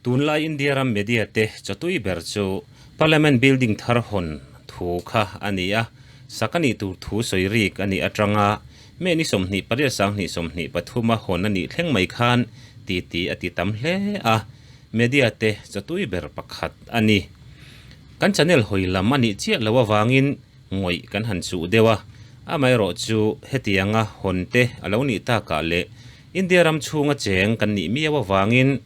Tunlai India ram media te chawtui ber chu Parliament building thar hawn thu kha a ni a, sak a nih tur thu sawi rik a nih atanga May ni 28 2023 a hawn a nih thleng mai khan titi a ti tam hle a, media te chawtui ber pakhat a ni. Kan channel hawi lam a nih chiah loh avangin ngawih kan han chuh deuh a, amaherawh chu hetianga hawn te a lo nih takah leh India ram chhunga cheng kan nih miau avangin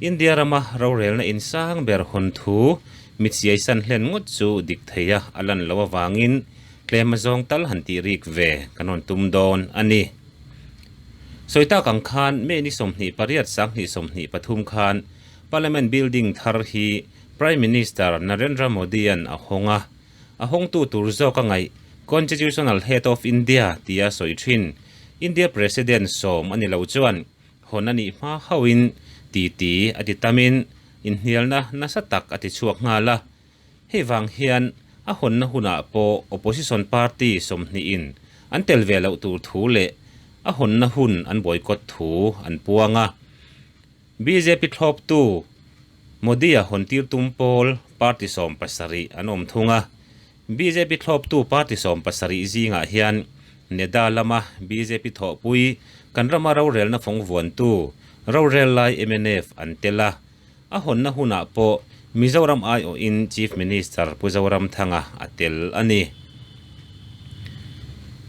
India rama rorelna insang ber hawn thu mitsiai san hlen ngawt chu dik theia a lan loh avangin tlem a zawng tal han tih rik ve kan rawn tum dawn a ni. Sawi tak ang khan May ni 28 2023 khan Parliament building thar hi Prime Minister Narendra Modi-a'n a hawng a, A hawngtu tur zawk a ngaih Constitutional Head of India tia sawi thin India President sawm a ni lo chuan hawn a nih hma hauhin titi a ti tamin inhnialna nasa tak a ti chhuak nghal a. Hei vang hian a hawnna hunah pawh opposition party sawmhnihin an tel ve loh tur thu leh a hawnna hun an boycott thu an puang a. Bjp thlawptu Modi-a hawntir tum pawl party 70 an awm thung a. Bjp thlawptu party 70 zingah hian Neda lama bjp thawhpui kan rama rorelna fawng vuantu rorel lai mnf an tel a. A hawnna hunah pawh Mizoram aiawhin Chief Minister Pu Zoramthanga a tel a ni.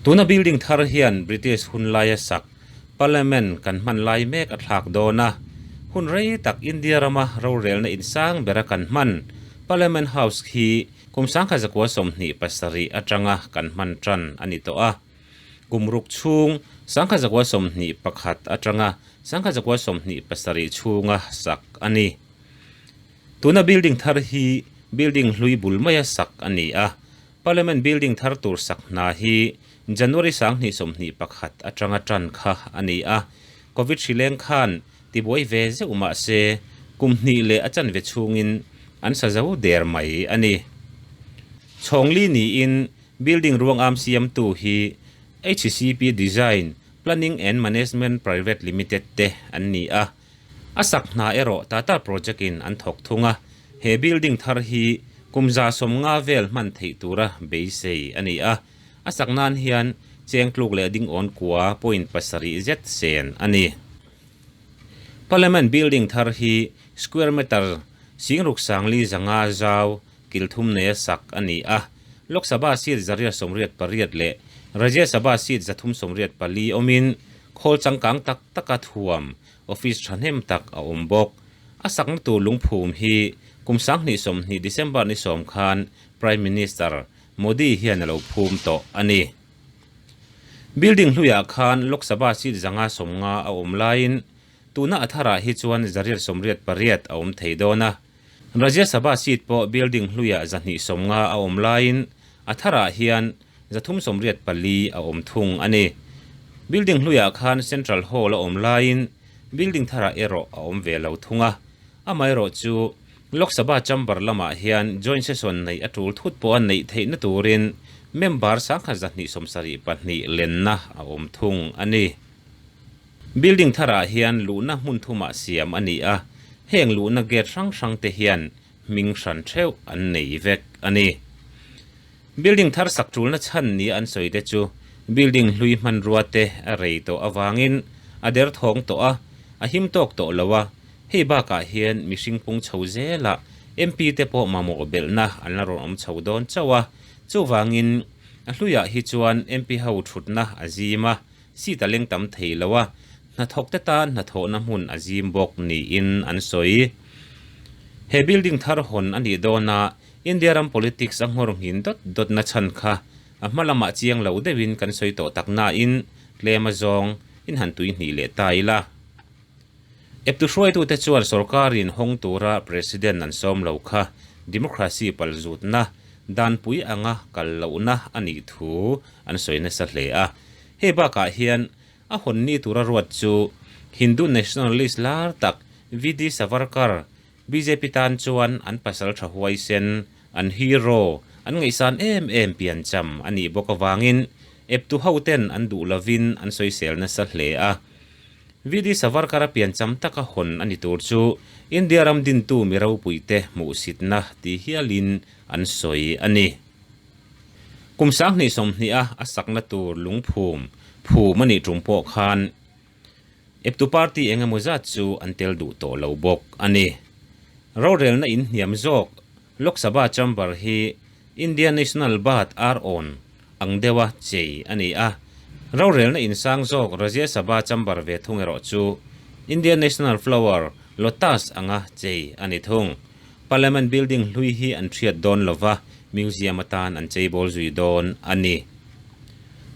Tuna building thar hian British hun laia sak Parliament kan hman lai mek a thlak dawn a, hun rei tak India rama rorelna insang bera kan hman Parliament House hi kum 1927 atanga kan hman tan a ni tawh a. Kum ruk chhung 1921 atanga 1927 chhunga sak a ni. Tuna building thar hi building hlui bul maia sak a ni a, Parliament building thar tur sak hna hi January 2021 atanga tan kha a ni a, Covid hri leng khan tibuai ve zeuh mah se kum hnih leh a chanve chhungin an sa zo der mai a ni. Chhawngli niin building ruangam siamtu hi HCP Design, Planning and Management Private Limited te an ni a, A sak hna erawh Tata Project in an thawk thung a, he building thar hi kum 150 vel hman theih tura beisei a ni a, a sak nan hian cheng tluk leh ding awn kua point pasarih zet sen a ni. Parliament building thar hi square meter singruk sangli zanga zau kil thum neia sak a ni a, Lok Sabha seat 188 leh Rajya Sabha seat 384 awmin khawl changkang tak taka thuam office thahnem tak a awm bawk. A sakna tur lungphum hi kum 2020 December ni 10 khan Prime Minister Modi hian a lo phum tawh a ni. Building hluiah khan Lok Sabha seat 150 a awm laiin tuna a tharah hi chuan 188 a awm thei dawn a. Rajya Sabha seat pawh building hluiah 250 a awm laiin a tharah hian 384 a awm thung a ni. Building hluiah khan Central Hall a awm laiin building tharah erawh a awm ve lo thung a. Amaherawh chu Lok Sabha chamber lamah hian joint session neih a tul thut pawh a neih theihna turin member 1272 lenna a awm thung a ni. Building tharah hian luhna hmun thumah siam a ni a, heng luhna gate hrang hrang te hian hming hran theuh an nei vek a ni. Building thar sak tulna chhan nia an sawi te chu building hlui hmanrua te a rei tawh avangin a der thawng tawh a, a him tawk tawh lo a, hei bakah hian mihring pung chho zelah MP te pawh mamawh belhna an la rawn awm chho dawn chauh a, chuvangin a hluiah hi chuan MP ho thutna a zim a, Seat a leng tam thei lo a, hnathawk te tan hnathawhna hmun a zim bawk niin an sawi. He building thar hawn a nih dawn a, India ram politics a nghawr nghin dawt dawt na chhan kha a hma lamah chiang lo deuhin kan sawi tawh tak nain tlem a zawng in han tui hnih leh ta ila. Eptu hruaitute chuan sorkarin hawng tura President an sawm lo kha democracy palzutna danpui anga kal lohna a nih thu an sawi nasa hle a. Hei bakah hian a hawn ni tura ruat chu Hindu nationalist lar tak VD Savarkar, bjp tan chuan an pasal tha huaisen, an hero, an ngaihsan em em piancham a nih bawk avangin eptu hoten an duh lovin an sawisel nasa hle a. VD Savarkar-a piancham taka hawn a ni tur chu India ram dintu mi ropuite hmuhsitna ti hialin an sawi a ni. Kum 2020 a a sakna tur lungphum phum a nih tum pawh khan eptu party eng emaw zat chu an tel duh tawh lo bawk a ni. Rorelna in hniam zawk Lok Sabha chamber hi India National Bath ar awn ang deuha chei a ni a. Rorelna in sang zawk Rajya Sabha chamber ve thung erawh chu India National Flower Lotus anga chei a ni thung. Parliament building hlui hi an hriat dawn lova, museum atan an cheibawl zui dawn a ni.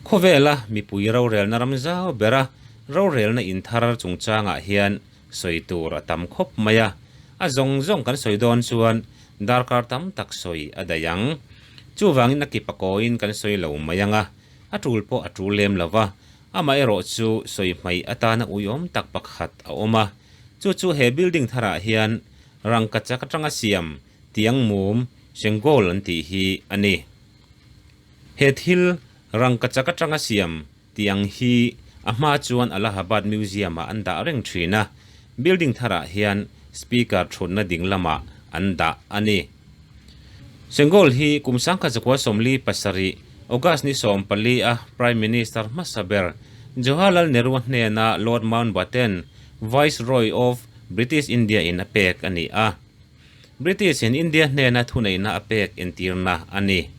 Khawvela mipui rorelna ram zau bera rorelna in thar chungchangah hian sawi tur a tam khawp mai a, a zawng zawng kan sawi dawn chuan darkar tam tak sawi a daih ang. Chuvangin a ki pakawiin kan sawi lo mai ang a, a tul pawh a tul lem lo va, amaherawh chu sawi hmaih atana uiawm tak pakhat a awm a, chu chu he building tharah hian rangkachak atanga siam tiang mum Sengol an tih hi a ni. He thil rangkachak atanga siam Tih ang hi a hma chuan Allahabad Museum-ah an dah reng thin a, building tharah hian speaker thutna ding lamah an dah a ni. Sengol hi kum 1947 August ni 14 a Prime Minister hmasa ber Jawaharlal Nehru-a hnena Lord Mountbatten, Viceroy of British India in a pek a ni a. British in India hnena thuneihna a pek entirna a ni.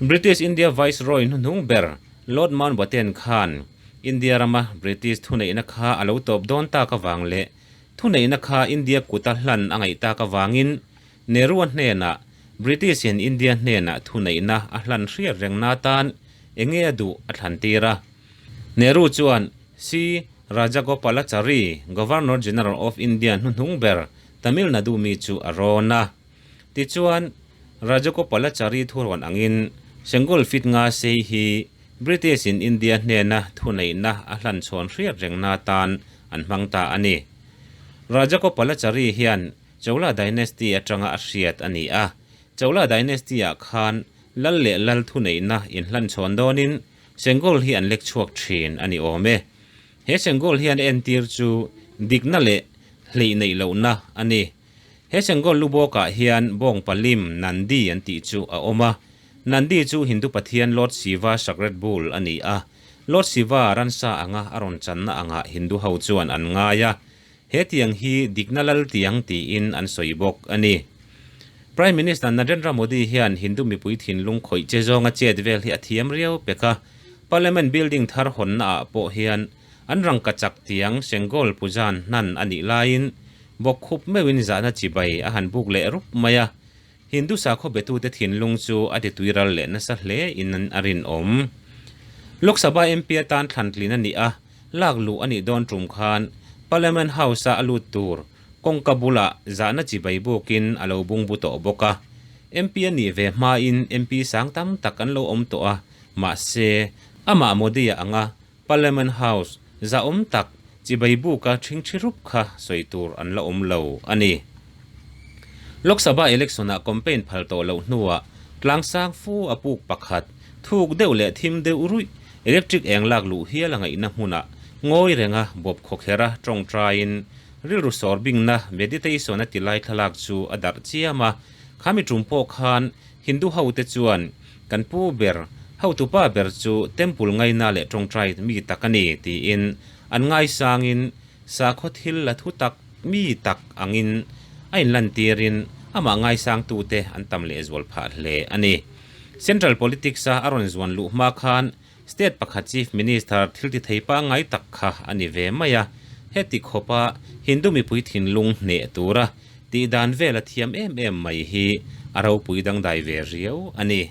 British India Viceroy hnuhnung ber Lord Mountbatten khan India rama British thuneihna kha a lo tawp dawn tak avang leh thuneihna kha India kuta hlan a ngaih tak avangin Nehru-a hnenah British in India hnenah thuneihna a hlan hriat rengna atan enge a duh a thlan tir a. Nehru chuan C. Rajagopalachari, Governor General of India hnuhnung ber Tamil Nadu mi chu a rawn a. Tichuan, Rajagopalachari thurawn angin Sengol fit nga sei hi British in India hnena thuneihna a hlan chhawn hriat rengna atan an hmang ta a ni. Rajagopalachari hian Chola Dynasty atanga a hriat a ni a. Chola Dynasty-ah khan lal leh lal thuneihna inhlan chhawn dawnin Sengol hi an lek chhuak thin a ni awm e. He Sengol hian a entir chu dikna leh hleih neih lohna a ni. He Sengol lu bawkah hian bawng palim Nandi an tih chu a awm a. Nandi chu Hindu pathian Lord Shiva sacred bull a ni a. Lord Shiva ransa anga a rawn channa angah Hindu ho chuan an ngai a. He tiang hi dikna lal tiang tiin an sawi bawk a ni. Prime Minister Narendra Modi hian Hindu mipui thinlung khawih che zawnga chet vel hi a thiam riau pek a, Parliament building thar hawnna ah pawh hian an rangkachak tiang Sengol pujan hnan a nih laiin bawkkhup meuhin zahna chibai a han buk leh rup mai a, Hindu sakhaw betute thinlung chu a ti tuiral leh nasa hle in a rinawm. Lok Sabha MP atan thlantlin a nih a, lak luh a nih dawn tum khan Parliament House-a a lut tur kawngka bulah zahna chibai bukin a lo bungbu tawh bawk a. MP a nih ve hmain MP sang tam tak an lo awm tawh a, mahse, amah Modi-a anga Parliament House zahawm tak chibai buka ṭhingṭhi rup kha sawi tur an la awm lo a ni. Lok Sabha election-ah campaign phal tawh loh hnuah tlangsang fu a puk pakhat, thuk deuh leh thim deuh ruih, electric eng lak luh hial a ngaihna hmunah ngawi renga bawp khawkherh a tawngtaiin rilru sawr bingna meditation a ti lai thlalak chu a darh chiam a. Khami tum pawh khan Hindu hote chuan Kan pu ber, hotupa ber chu temple ngaina leh tawngtai mi tak a ni, tiin an ngaisangin sakhaw thil la thu tak mi tak angin a inlantirin amah ngaisangtute an tam lehzual phah hle a ni. Central politics-a a rawn zuan luh hma khan State pakhat Chief Minister thil ti thei pangngai tak kha a ni ve mai a, heti khawpa Hindu mipui thinlung hneh tura tih dan vel a thiam em em mai hi a ropui dangdai ve riau a ni.